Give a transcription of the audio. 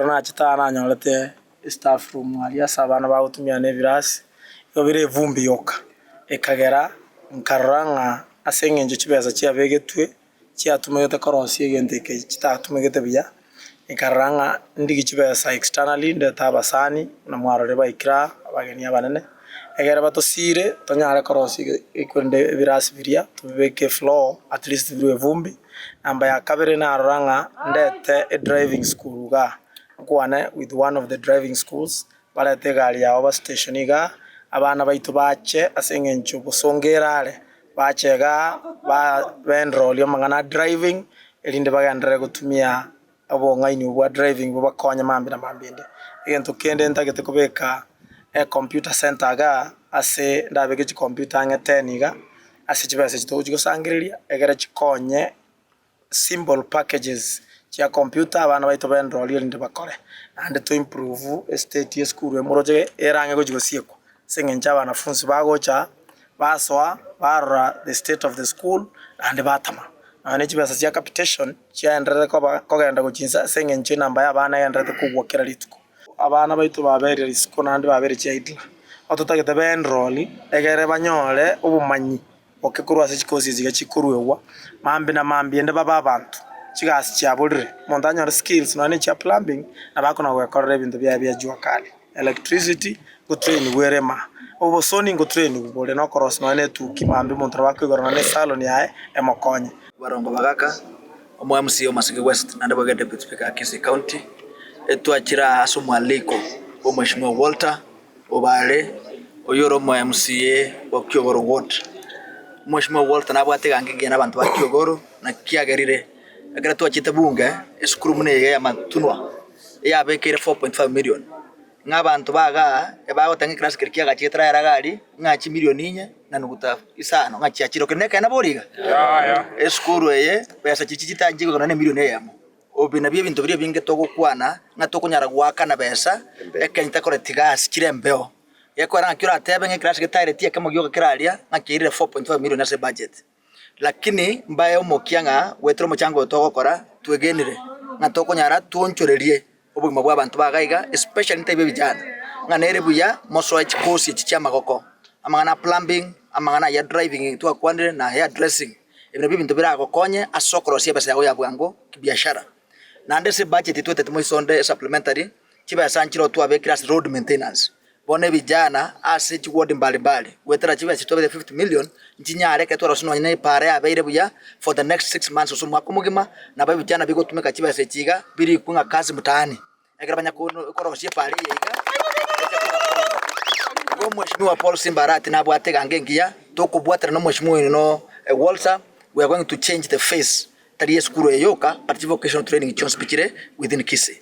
Ekero nachete aa nanyorete estaff room aria ase abana bagotumia na ebirasi, igo bire evumbi yoka, ekagera nkarora ng'a ase eng'encho chibesa chiabegetwe chiatumegete korosia egento eke chitatumegete buya, nkarora ng'a ndigie chibesa externally ndete abasani buna mwarorire baikire aa abageni abanene, egere batosire tonyare korosia ege korende ebirasi biria tobibeke efloor at least birwe evumbi. Namba ya kabere narora ng'a ndete edriving school igaa, nkwane with one of the driving schools, barete egari yabo ba station igaa, abana baito bache ase eng'encho bosongo ere are, bache igaa ba enroll amang'ana a driving, erinde bagenderere gotumia obong'aini obwo bwa driving bobakonye mambia na mambia ende. Egento kende ntagete kobeka ecomputer center igaa, ase ndabeke chicomputer ang'e ten iga, ase chibesa echi togochi gosangereria, egere chikonye simple packages chia computer abana baito ba enroll erinde bakore. Naende to improve estate ya esukuru eye moroche ere ang'e gochi gosiekwa, ase eng'encho abanafunsi bagocha basoa barora the state of the school naende batama. Nonya ne chibesa chia capitation chiaendererete koba kogenda gochia inse ase eng'encho enamba ya abana egendererete kogwa kera rituko. Abana baito babeire risiko naende babeire chiaidler, ototagete be enroll egere banyore obomanyi boke korwa ase chikosi echi iga chikoruegwa, mambia na mambia ende babe abanto, chigasi chiaborire, omonto anyore skills nonya na echia plumbing, nabo akona goekorera ebinto biaye bia jua kali, electricity ngotrainigwa ere maa, obosoni ngotrainigwa bore na okorosia nonya na etuki mambia omonto nabo akoigora nonya na esalon yaye emokonye. Barongo bagaka, omo MCA o Maseke West naende boigo Deputy Speaker Kisii County, etwachire aa ase omwaliko bwa omweshimiwa Walter Obare, oyio ore omo MCA o Kiogoro Ward. Omweshimiwa Walter nabwate egango engiya na abanto ba Kiogoro, naki agerire ekero twachete bunge, esukuru buna eye ya Matunwa, eyabekeire 4.5 million, ng'a abanto ba igaa ebagoteba ng'a ekerasi keria kiagachire getarayare iga aria, ng'a chimilion inye na nuguta isano ng'a chiachire. Okio nekeene bori iga? Esukuru eye, besa chiria chitanchire goika nonye na emilion eyemo. Obi nabio ebinto biria ebinge togokwana, ng'a tokonyara goakana besa, ekero takoreti gasi chire embeo. Gekoera ng'aki oratebe ng'a ekerasi getaereti ekemo gioka kere aria, ng'a kiairire 4.5 million ase ebudget. Lakini mbae omokia ng'a goetera omochango oyo togokora, twegenire ng'a tokonyara twonchorerie obogima bwa abanto ba iga iga, especially ntebi ebijana, ng'a nere buya mosoe chikosi echi chia amagoko, amang'ana a plumbing, amang'ana aya driving twakwanire na hair dressing. Ebi nabio ebinto biragokonye ase okorosia ebesa yago ya bwango kibiashara. Naende ase ebudget twetete moiso onde esupplementary, chibesa nchire twabekire ase road maintenance. Bono ebijana ase chiward mbali mbali, goetera chibesa twabete 50 million, nchinyare ekero twarosia nonye na epaara yabeire buya for the next six months gose omwaka omogima, nabo ebijana bigotumeka chibesa echi iga, birikwe ng'a kazi mtaani. Ekero banya korosia epaara eye iga, echa kobakonya. Igo omweshimiwa Paul Simba Arati nabwate egango engiya, tokobwatana na omweshimiwa oino Walter, we are going to change the face, tari esukuru eye yoka, but chivocational training chionsi pi chire within Kisii.